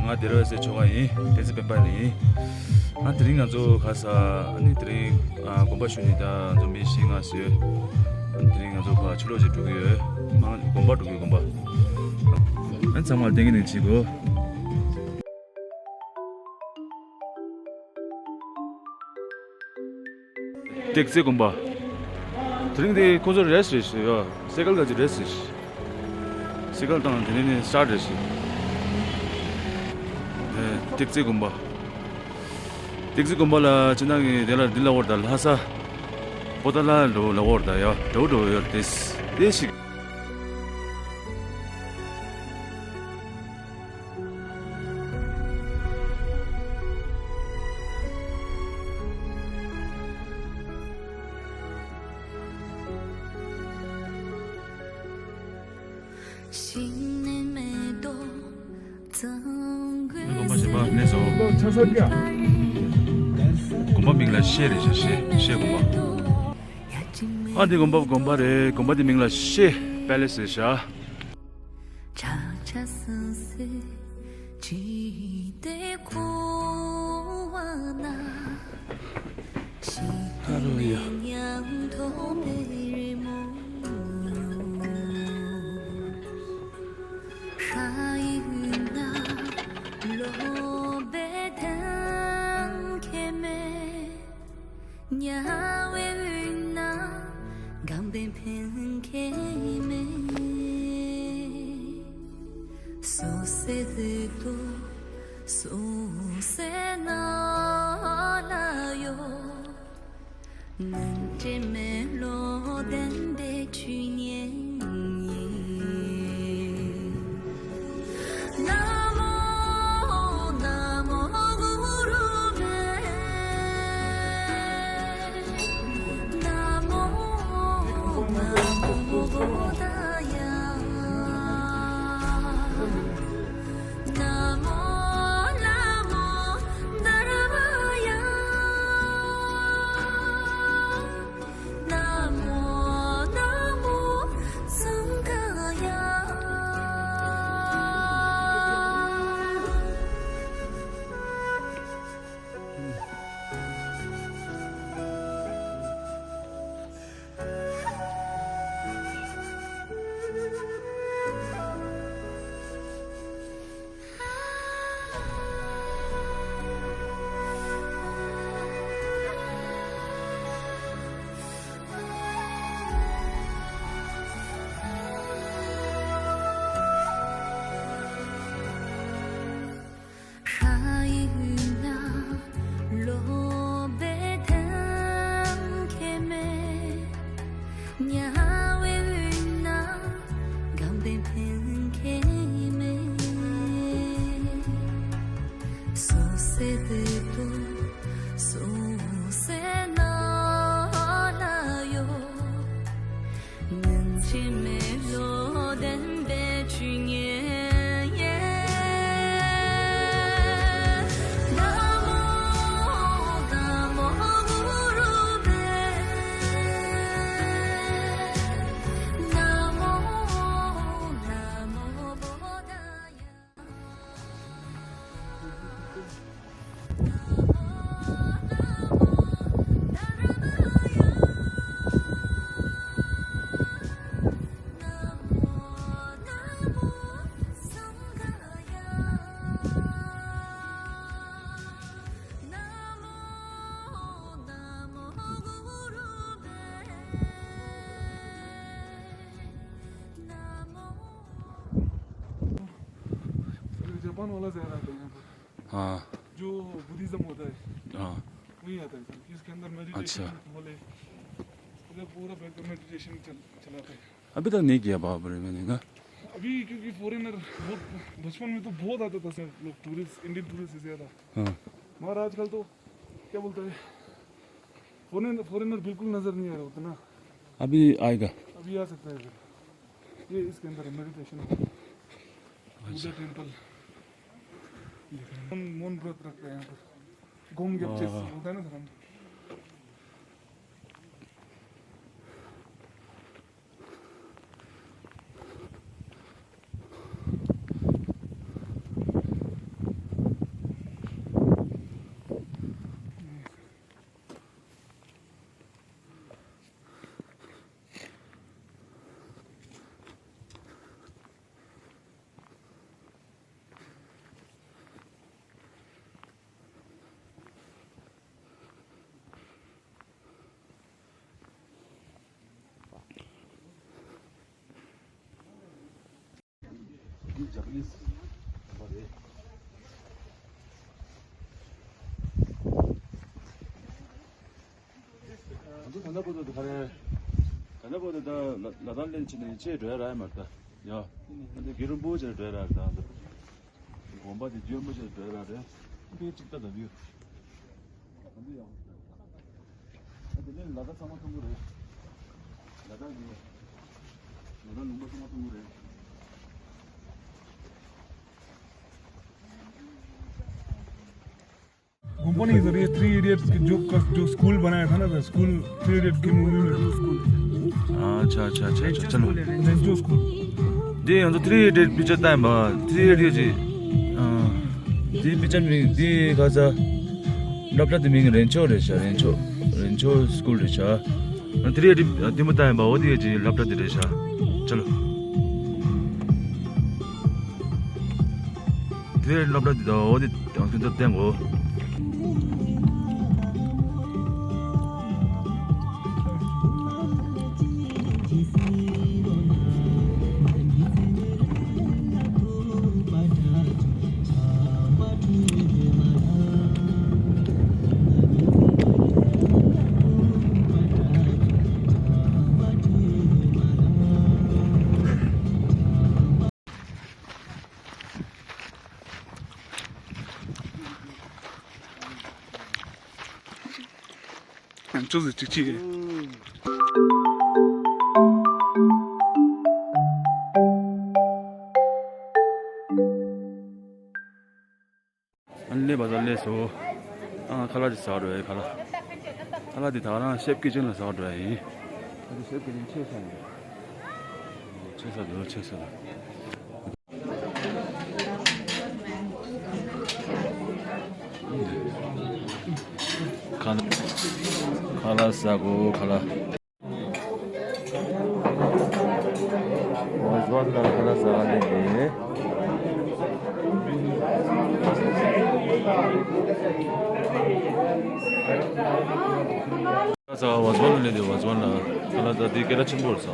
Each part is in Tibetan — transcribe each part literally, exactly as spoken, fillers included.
ང་སྡེ་ར་ཟེར་ཆོ་ག་ཡིན། བསྟན་འཛིན་སྤེན་པ་ལགས་ཡིན། ཨ་དེ་རིང་ང་ཚོ་ག་ས་ཨ་ནི་དེ་རིང་ཨ་དགོན་པ་ཞུ་ནི་ད་ང་ཚོ་མི་བཞི་ལྔ་ཙམ་ཡོད། ཨ་དེ་རིང་ང་ཚོ་ཕར་ཕྱི་ལོགས་ཅིག་འགྲོ་གི་ཡོད། མ་དགོན་པ་འགྲོ་གི་ཡོད། དགོན་པ། ཨ་ཚང་མ་ལྟད་མོ་ནས་བྱེད་དགོས། ཏེག་ཙེ་དགོན་པ། དེ་རིང་དེ་ཁོ་ཚོ་རེས་རེད་ཤག་ཡ། སེ་ཀལ་ག་ཅིག་རེས་རེད་ཤག་སེ་ཀལ་བཏང་དེ་ནས་ནས་སི་ཊར་ཊི་རེད་ཤག་ཨེ། ཏེག་ཙེ་དགོན་པ། ཏེག་ཙེ་དགོན་པ་ལ་ཕྱི་ནང་གི་དེ་ལ་འདི་ལ་འོར་ད་ལྷ་ས། པོ་ཏཱ་ལ་འགྲོ་ལ་འོར་ད་ཡ་འགྲོ་འགྲོ་ཡོད་དེ། དེ་ཞིག་དགོན་པ་གཞན་པ་གནས་སོ། དགོན་པ་མིང་ལ་ཤེ་རེད་ཤེ་ཤེ་ཤེ་དགོན་པ། ཨ་འདི་དགོན་པ་དགོན་པ་རེད། དགོན་པ་འདི་མིང་ལ་ཤེ་པེ་ལེ་སི་རེད་ཤག་ཨ་རོ་ཡ། जापान वाला ज़्यादा आता है यहाँ पर। हाँ। जो बुद्धिज़्म होता है, हाँ। वही आता है सर। इसके अंदर मेडिटेशन, अच्छा। बोले, इधर पूरा बैठ कर मेडिटेशन चल, चलाते हैं। अभी तक नहीं किया बाबा ने, मैंने ना। अभी क्योंकि फॉरेनर बहुत, बचपन में तो बहुत आता था सर लोग, टूरिस्ट, इंडियन टूरिस्ट से ज़्यादा। हाँ। मगर आजकल तो क्या बोलता है, फॉरेन-, फॉरेनर बिल्कुल नज़र नहीं आ रहा उतना। अभी आएगा। अभी आ सकता है सर। ये इसके अंदर है, मेडिटेशन। अच्छा। बुद्धा टेम्पल। मौन, मौन व्रत रखते हैं यहाँ पर। घूम के अच्छे से हाँ। होता है ना सर, हम। ང་ཚོ་ད་ལྟ་བར་དུ་ག་རེ། ད་ལྟ་བར་དུ་ད་ལ་ལ་དྭགས་ལེན་བྱས་ནས་ཆེ་འགྲོ་ཡ་རག་ཡ་མ་རེད་ད། ཡ། ཨ་འདི་རྒྱལ་རོང་པོ་ཆེར་འགྲོ་ཡ་རག་ད་འདི། དགོན་པ་དེ་ལྗོན་པོ་ཆེར་འགྲོ་ཡ་རག་རེད། འདི་གཅིག་ལྟ་ད་བིའུ། ཨ་འདི་ཡག་པོ་ཞིག་རེད། ཨ་དེ་ནས་ལ་དྭགས་ཚང་མ་མཐོང་གི་རེད། ལ་དྭགས་ཀྱི། ལ་དྭགས་ལུང་པ་ཚང་མ་མཐོང་གི་རེད། कंपनी के जरिए थ्री इडियट्स के जो कस-, जो स्कूल बनाया था ना, स्कूल थ्री इडियट्स के मूवी में। अच्छा, अच्छा, अच्छा, अच्छा, चलो। रेंचो स्कूल। འདི་ང་ཚོ་ཐི་རི་ཨི་ཌི་ཡེཊ་པིག་ཅར་ལྟ་ཡིན་པ། ཐི་རི་ཨི་ཌི་ཡེཊ་ཀྱི། ཨ། འདི་པིག་ཅར་མིང་འདི་ག་ས། སློབ་གྲྭ་དེ་མིང་རེན་ཆོ་རེད་ཤག་རེན་ཆོ། རེན་ཆོ་སི་ཀུལ་རེད་ཤག་ཨ། ཐི་རི་ཨི་ཌི་ཡེཊ་པིག་ཅར་ལྟ་ཡིན་པ། འོ་དེ་ཡེ་ཅི་སློབ་གྲྭ་དེ་རེད་ཤག་ཅ་ལོ། དེ་སློབ་གྲྭ་འདི་དང་འོ་དེ་ཡང་ཁྱོད་ཚོར་བསྟན་གོ། ཅུང་ཟད་ཅིག་ཅིག་ཨ་ནི་སླེབས་པ་ད་སླེབས་སོང་། ཨ། ཁ་ལག་ཅིག་ཟ་འགྲོ་ཡ་ཡིན། ཁ་ལག་ཁ་ལག་འདི་ད་རང་ཤེཕ་ཀི་ཅན་ལ་ཟ་འགྲོ་ཡ་ཡིན། ཨ་ནི་ཤེཕ་ཀི་ཅན་ཆེ་ས་ཡིན། ཆེ་ས་འདུག་ཆེ་ས་འདུག་ཁ་ལག་ཁ་ལག་ཟ་གོ་ཁ་ལག་ཝ་ཟ་ཝ་ལ་ཁ་ལག་ཟ་ག་སླེབས་ནས། ཁ་ལག་ཟ་ཝ་ཟ་ཝ་ལ་སླེབས་ནས། ཝ་ཟ་ཝ་ལ་ཁ་ལག་ཟ་དེ་སྐད་གྲགས་ཆེན་པོ་རེད་ཟ།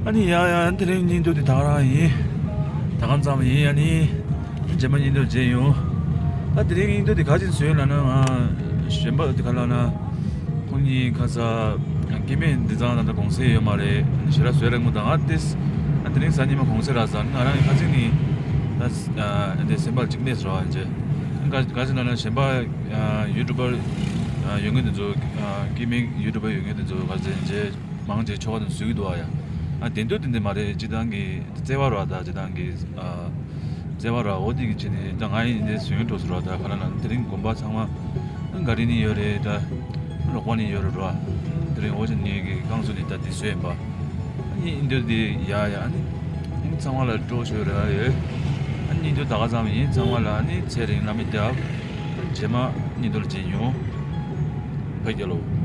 ཨ་ནི་ཡ་ཡ་དེ་རིང་ཉིན་ཐོ་དེ་ད་ག་རང་ཡིན། ད་ག་ཙམ་ཡིན། ཨ་ནི་རྗེས་མ་ཉིན་ཐོ་མཇལ་ཡོང་། ཨ་དེ་རིང་ཉིན་ཐོ་དེ་ག་ཅིག་བཟོས་ལབ་ན། ང་གཞན་པ་དེ་ག་ལབ་ན། ཁོང་གཉིས་ཁ་ས་སྐྱེ་དམན་འདི་ཚང་ད་ལྟ་གུང་སེང་ཡོད་མ་རེད། ཞེ་དྲག་བཟོས་རག་མི་འདུག་ང་ཏིས་ཨ་དེ་རིང་གཟའ་ཉི་མ་གུང་སེང་རག་ཙང་ང་རང་ཁ་ཚིག་ནི་ད་འདི་སེམས་པ་གཅིག་མེད་ཟེར་བ་ཡིན་ཅེ། ག་ག་ཅིག་ལབ་ན་གཞན་པ་ཡུ་ཊུབ་པར་ཡོད་མཁན་དེ་ཚོ། སྐྱེ་དམན་ཡུ་ཊུབ་པར་ཡོད་མཁན་དེ་ཚོ་ག་ཚོད་ཡིན་ཅེ། མང་ཆེ་ཆོ་ག་དང་བཟོ་གི་འདུག་ཨ་ཡ། ཨ་དེ་འདོད་དེ་འདི་མ་རེད། སྤྱི་བཏང་གི་བརྩེ་བ་རོ། ད་སྤྱི་བཏང་གི་ཨ་བརྩེ་བ་རོ། འོ་དེ་གི་ཆེད་ནས་ད་ང་ཡིན་ནས་བཟོས་འགྲོ་སོང་རོ། ད་ག་ལབ་ན་དེ་རིང་དགོན་པ་ཚང་མ་ག་རེ་ནས་ཡོད་རེད། ད་རོགས་པ་ནས་ཡོད་རེད་རོ། དེ་རིང་འོ་ཅི་ནས་གི་རྐང་བཙུགས་ནས་ད་དེ་བཟོས་ཡིན་པ། ཨ་ནི་ཡིན་འདོད་དེ་ཡ་ཡ། ཨ་ནི་ཚང་མ་ལ་སྤྲོ་ཤོས་རེད་ཡོད། ཨ་ནི་ཡིན་འདོད་ད་ག་ཙམ་ཡིན། ཚང་མ་ལ་ཨ་ནི་ཚེ་རིང་བླ་མའི་བདེ་བ། རྗེས་མ་ཉིན་ཐོ་ལ་མཇལ་ཡོང་། བོད་རྒྱལ་ལོ།